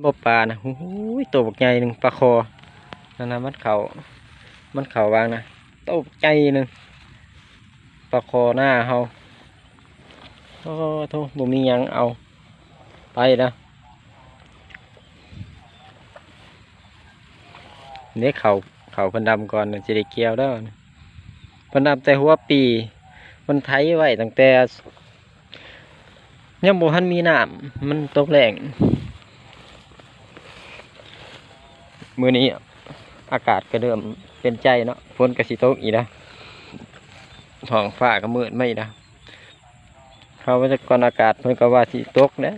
ບໍ່ ປານະ ໂອ້ຍ ໂຕບັກໃຫຍ່ໜຶ່ງ ປາຄໍ່ ນັ້ນນະ ມັນເຂົ້າ ມັນເຂົ້າຫວ່າງນະ ໂຕບັກໃຫຍ່ໜຶ່ງ ປາຄໍ່ນາເຮົາ. ໂອ້ໂທ້ ບໍ່ມີຫຍັງ ເອົາ ໄປແລ້ວ. ນີ້ເຂົ້າ ເຂົ້າເພິ່ນດຳກ່ອນ ຊິໄດ້ກ່ຽວແລ້ວ. ເພິ່ນດຳແຕ່ຫົວປີ ເພິ່ນໄຖໄວ້ຕັ້ງແຕ່ ຍັງບໍ່ທັນມີນ້ຳ ມັນຕົກແລ້ງ. ມື້ນີ້ອາກາດກໍເລີ່ມເປັນໃຈເນາະ ຝົນກໍຊິຕົກອີກແລ້ວ ທ້ອງຟ້າກໍມືດມາອີກແລ້ວ. ເຮົາມາແຕ່ກ່ອນອາກາດ ເພິ່ນກໍວ່າຊິຕົກແຫຼະ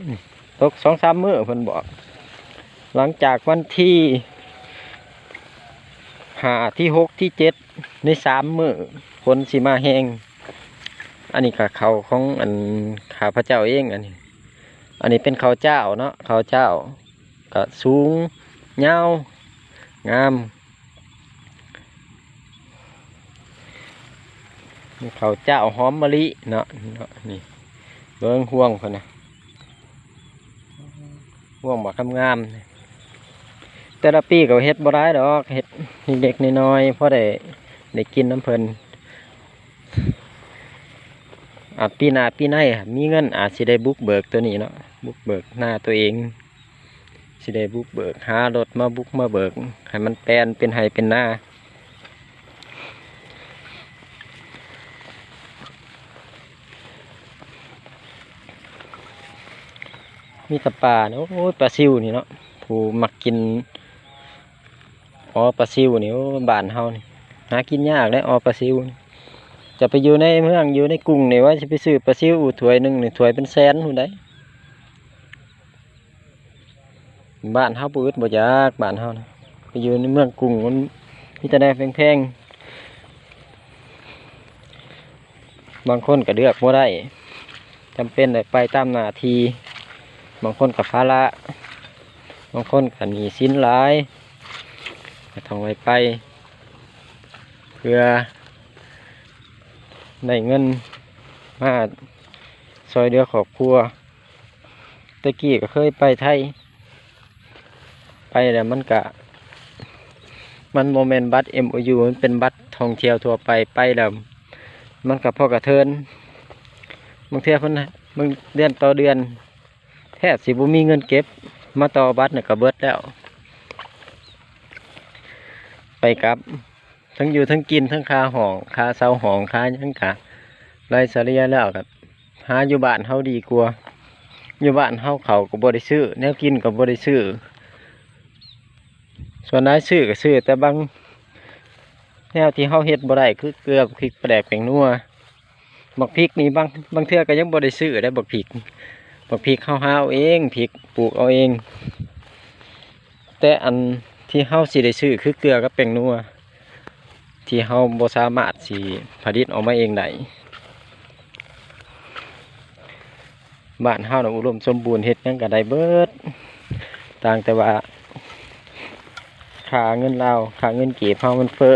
ຕົກສອງສາມມື້ເພິ່ນບອກ. ຫຼັງຈາກວັນທີຫ້າ ທີຫົກ ທີເຈັດ ໃນສາມມື້ ຝົນຊິມາແຮງ. ອັນນີ້ກໍເຂົ້າຂອງອັນຂ້າພະເຈົ້າເອງ ອັນນີ້ ອັນນີ້ເປັນເຂົ້າຈ້າວເນາະ ເຂົ້າຈ້າວກໍສູງ ຍາວ ງາມ. ເຂົ້າຈ້າວຫອມມະລິເນາະ ເນາະ ນີ້ ເບິ່ງຮວງເພິ່ນນະ ຮວງບັກງາມໆ. ແຕ່ລະປີກໍເຮັດບໍ່ຫຼາຍດອກ ເຮັດເລັກໆນ້ອຍໆ ພໍໄດ້ ໄດ້ກິນນຳເພິ່ນ. ອາດປີໜ້າປີໃນມີເງິນ ອາດຊິໄດ້ບຸກເບີກໂຕນີ້ເນາະ ບຸກເບີກນາໂຕເອງ ຊິໄດ້ບຸກເບີກ ຫາລົດມາບຸກມາເບີກ ໃຫ້ມັນແປນເປັນໄຮ່ເປັນນາ. ມີແຕ່ປາເນາະ ໂອ້ຍ ປາຊິວນີ້ເນາະ ຜູ້ມັກກິນ ອໍ ປາຊິວນີ້ ໂອ້ ບ້ານເຮົານີ້ ຫາກິນຍາກເດ້ ອໍ ປາຊິວນີ້. ຈະໄປຢູ່ໃນເມືອງ ຢູ່ໃນກຸງນີ້ ວ່າຊິໄປຊື້ປາຊິວຖ້ວຍໜຶ່ງນີ້ ຖ້ວຍເປັນແສນພຸ້ນໃດ. ບ້ານເຮົາບໍ່ອຶດບໍ່ຢາກ ບ້ານເຮົານະ ໄປຢູ່ໃນເມືອງກຸງ ມັນມີແຕ່ແນວແພງໆ. ບາງຄົນກໍເລືອກບໍ່ໄດ້ ຈຳເປັນໄດ້ໄປຕາມໜ້າທີ່. ບາງຄົນກໍພາລະ ບາງຄົນກໍໜີ້ສິນຫຼາຍ ກໍຕ້ອງໄດ້ໄປ ເພື່ອໄດ້ເງິນມາຊ່ອຍເຫຼືອຄອບຄົວ. ແຕ່ກີ້ກໍເຄີຍໄປໄທ ໄປແລ້ວມັນກະ ມັນບໍ່ແມ່ນບັດເອັມໂອຢູ ມັນເປັນບັດທ່ອງທ່ຽວທົ່ວໄປ ໄປແລ້ວມັນກະພໍກະເທີນ. ບາງເທື່ອເພິ່ນ ບາງເດືອນຕໍ່ເດືອນ ແທບຊິບໍ່ມີເງິນເກັບ ມາຕໍ່ບັດນີ້ກະເບິດແລ້ວ ໄປກັບ ທັງຢູ່ທັງກິນ ທັງຄ່າຫ້ອງ ຄ່າເຊົ່າຫ້ອງ ຄ່າຫຍັງກະ ໄລ່ສະເລ່ຍແລ້ວກະຫາຢູ່ບ້ານເຮົາດີກວ່າ. ຢູ່ບ້ານເຮົາເຂົ້າກໍບໍ່ໄດ້ຊື້ ແນວກິນກໍບໍ່ໄດ້ຊື້ ສ່ວນຫຼາຍຊື້ກໍຊື້ແຕ່ບາງແນວທີ່ເຮົາເຮັດບໍ່ໄດ້ ຄືເກືອ ພລິກ ປາແດກ ແປ້ງນົວ. ບັກພິກນີ້ບາງ ບາງເທື່ອກໍຍັງບໍ່ໄດ້ຊື້ໄດ໋ ບັກພິກ ບັກພິກເຮົາຫາເອົາເອງ ພິກປູກເອົາເອງ. ແຕ່ອັນທີ່ເຮົາຊິໄດ້ຊື້ຄືເກືອກັບແປ້ງນົວ ທີ່ເຮົາບໍ່ສາມາດຊິຜະລິດອອກມາເອງໄດ້. ບ້ານເຮົານະອຸດົມສົມບູນ ເຮັດຫຍັງກໍໄດ້ເບິດ ຕ່າງແຕ່ວ່າຄ່າເງິນລາວ ຄ່າເງິນກີບເຮົາມັນເຟີ້.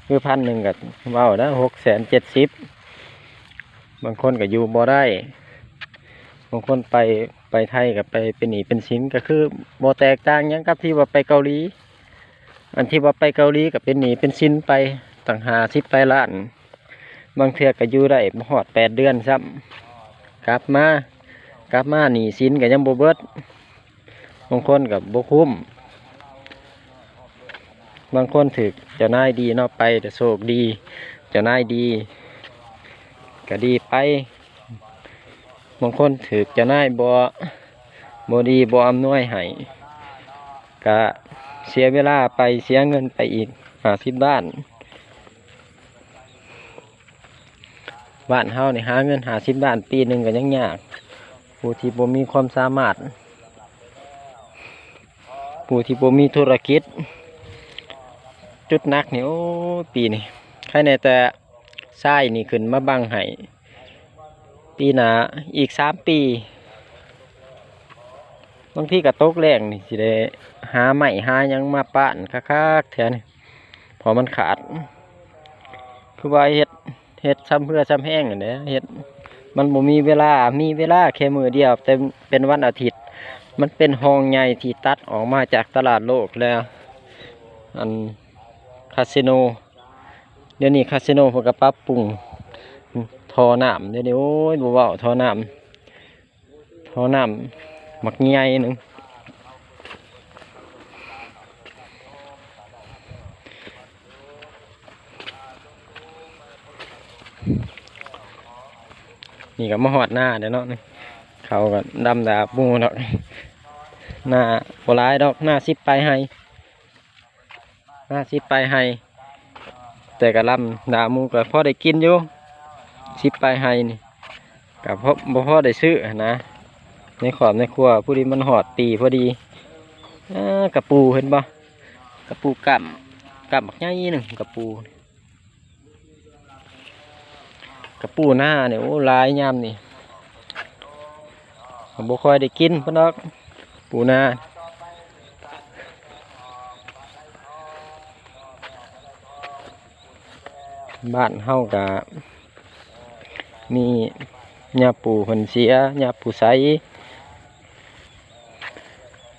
ຄືພັນໜຶ່ງກໍເວົ້າແລ້ວ ຫົກແສນເຈັດສິບ ບາງຄົນກໍຢູ່ບໍ່ໄດ້ ບາງຄົນໄປ ໄປໄທກໍໄປເປັນໜີ້ເປັນສິນ ກໍຄືບໍ່ແຕກຕ່າງຫຍັງກັບທີ່ວ່າໄປເກົາຫຼີ. ອັນທີ່ວ່າໄປເກົາຫຼີກໍເປັນໜີ້ເປັນສິນໄປຕັ້ງຫ້າສິບປາຍລ້ານ ບາງເທື່ອກໍຢູ່ໄດ້ບໍ່ຮອດແປດເດືອນຊ້ຳ ກັບມາ ກັບມາໜີ້ສິນກໍຍັງບໍ່ເບິດ. ບາງຄົນກໍບໍ່ຄຸ້ມ ບາງຄົນຖືກເຈົ້ານາຍດີເນາະ ໄປແຕ່ໂຊກດີ ເຈົ້ານາຍດີກໍດີໄປ ບາງຄົນຖືກເຈົ້ານາຍບໍ່ ບໍ່ດີ ບໍ່ອຳນວຍໃຫ້ ກະເສຍເວລາໄປ ເສຍເງິນໄປອີກຫ້າສິບລ້ານ. ບ້ານເຮົານີ້ຫາເງິນຫ້າສິບລ້ານປີໜຶ່ງກໍຍັງຍາກ ຜູ້ທີ່ບໍ່ມີຄວາມສາມາດ ຜູ້ທີ່ບໍ່ມີທຸລະກິດ. ຈຸດໜັກນີ້ ໂອ້ຍ ປີນີ້ ໃຄແນ່ແຕ່ຊາຍນີ້ຂຶ້ນມາບັງໃຫ້ ປີໜ້າອີກສາມປີ ບາງທີກໍຕົກແລ້ງນີ້ ຊິໄດ້ຫາໄມ້ຫາຫຍັງມາປ້ານຄັກໆແທ້ນີ້ ເພາະມັນຂາດ ຄືວ່າເຮັດ ເຮັດຊຳເຮືອຊຳແຮງຫັ້ນແຫຼະ ເຮັດ ມັນບໍ່ມີເວລາ ມີເວລາແຄ່ມື້ດຽວ ແຕ່ເປັນວັນອາທິດ. ມັນເປັນຮ່ອງໃຫຍ່ທີ່ຕັດອອກມາຈາກຕະຫຼາດໂລກແລ້ວ ອັນ ຄາສິໂນ. ດຽວນີ້ຄາສິໂນເພິ່ນກໍປັບປຸງທໍ່ນ້ຳ ດຽວນີ້ ໂອ້ຍ ບໍ່ເວົ້າ ທໍ່ນ້ຳ ທໍ່ນ້ຳບັກໃຫຍ່ໜຶ່ງ. ນີ້ກໍມາຮອດນາແລ້ວເນາະ ນີ້ເຂົາກໍດຳດາໝູ່ດອກ. ນາບໍ່ຫຼາຍດອກ ນາສິບປາຍໄຮ່ ນາສິບປາຍໄຮ່ ແຕ່ກໍລຳດາໝູ່ກໍພໍໄດ້ກິນຢູ່ ສິບປາຍໄຮ່ນີ້ ກໍພໍ ບໍ່ພໍໄດ້ຊື້ຫັ້ນນະ ໃນຄອບໃນຄົວ. ພໍດີມັນຮອດປີພໍດີ. ອາ ກະປູເຫັນບໍ່ ກະປູກ້າມ ກ້າມບັກໃຫຍ່ໜຶ່ງ ກະປູ ກະປູນານີ້ ໂອ້ ຫຼາຍຍາມນີ້ ບໍ່ຄ່ອຍໄດ້ກິນປານໃດດອກ ປູນາ. ບ້ານເຮົາກະມີຍາປູເພິ່ນເສຍ ຍາປູໄຊ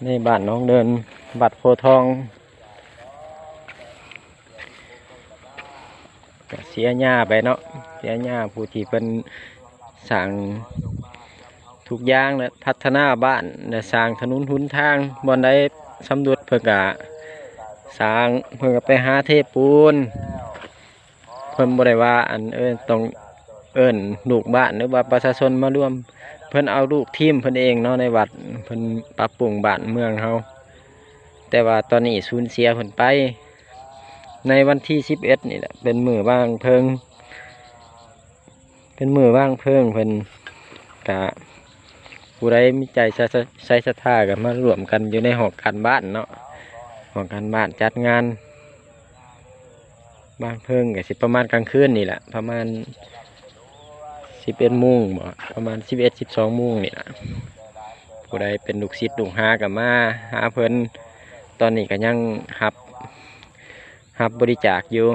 ໃນບ້ານໜອງເດີນ ວັດໂພທອງ ກະເສຍຍາໄປເນາະ ເສຍຍາຜູ້ທີ່ເພິ່ນສ້າງທຸກຢ່າງ ແລະ ພັດທະນາບ້ານ ແລະ ສ້າງຖະໜົນຫົນທາງ. ບ່ອນໃດຊຳລຸດເພິ່ນກະສ້າງ ເພິ່ນກະໄປຫາເທປູນ. ເພິ່ນບໍ່ໄດ້ວ່າ ອັນ ເອີ້ນ ຕ້ອງເອີ້ນລູກບ້ານ ຫຼືວ່າປະຊາຊົນມາລວມ ເພິ່ນເອົາລູກທີມເພິ່ນເອງເນາະ ໃນວັດ ເພິ່ນປັບປຸງບ້ານເມືອງເຮົາ. ແຕ່ວ່າຕອນນີ້ສູນເສຍເພິ່ນໄປ ໃນວັນທີສິບເອັດນີ້ແຫຼະ ເປັນມື້ວາງເພີງ ເປັນມື້ວາງເພີງເພິ່ນ. ກະຜູ້ໃດມີໃຈໃສ ໃສສັດທາກໍມາຮ່ວມກັນຢູ່ໃນຫ້ອງການບ້ານເນາະ ຫ້ອງການບ້ານຈັດງານ. ວາງເພີງກໍຊິປະມານກາງຄືນນີ້ແຫຼະ ປະມານສິບເອັດໂມງບໍ ປະມານສິບເອັດ ສິບສອງໂມງນີ້ລະ. ຜູ້ໃດເປັນລູກສິດລູກຫາກໍມາຫາເພິ່ນ ຕອນນີ້ກໍຍັງຮັບ ຮັບບໍລິຈາກຢູ່